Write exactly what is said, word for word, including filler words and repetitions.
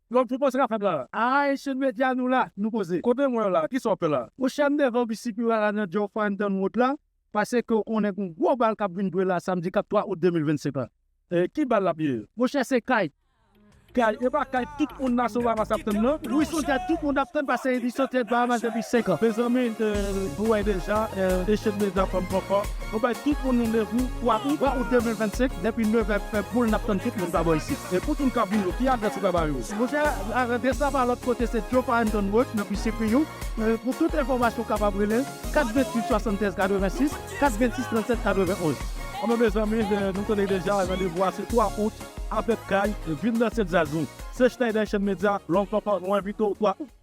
Donk, pou poze ka fèt la. A, Echanj Medya, nou la, nou poze. Kote mwen la, kisa w ap fè la? Monchè, m devan B C P a la nan Geoff Washington Road la, paske w konnen gen yon gwo bal k ap vin jwe la samdi k ap twa out de mil vennsenk la. E ki bal l ap ye? Monchè, se kay. Kay, e pa kay tout moun Nasyon Bahamas ap tann, non? Wi, se yon kay tout moun ap tann, paske li soti Bahamas depi senk an. Mezanmi, e, nou wè deja, e, Echanj Medya fanm fanfan. Nou bay tout moun randevou twa out, twa out de mil vennsenk, depi nevè fè boul, n ap tann tout moun pa bò isit. E pou tout moun k ap vin yo, ki adrès ou ka ba yo? Monchè, adrès la pa lòt kote, se Geoff Washington Road, nan B C P U. E, pou tout enfòmasyon, w kapab rele kat venntuit swasanntrèz katrevensis, kat vennsis trannsèt katrevenonz. Anben, mezanmi, e, nou konnen deja, randevou a se twa out, avèk kay, vin danse djaz nou. Se Schneider Echanj Medya, lòm fanfan, nou envite w twa out.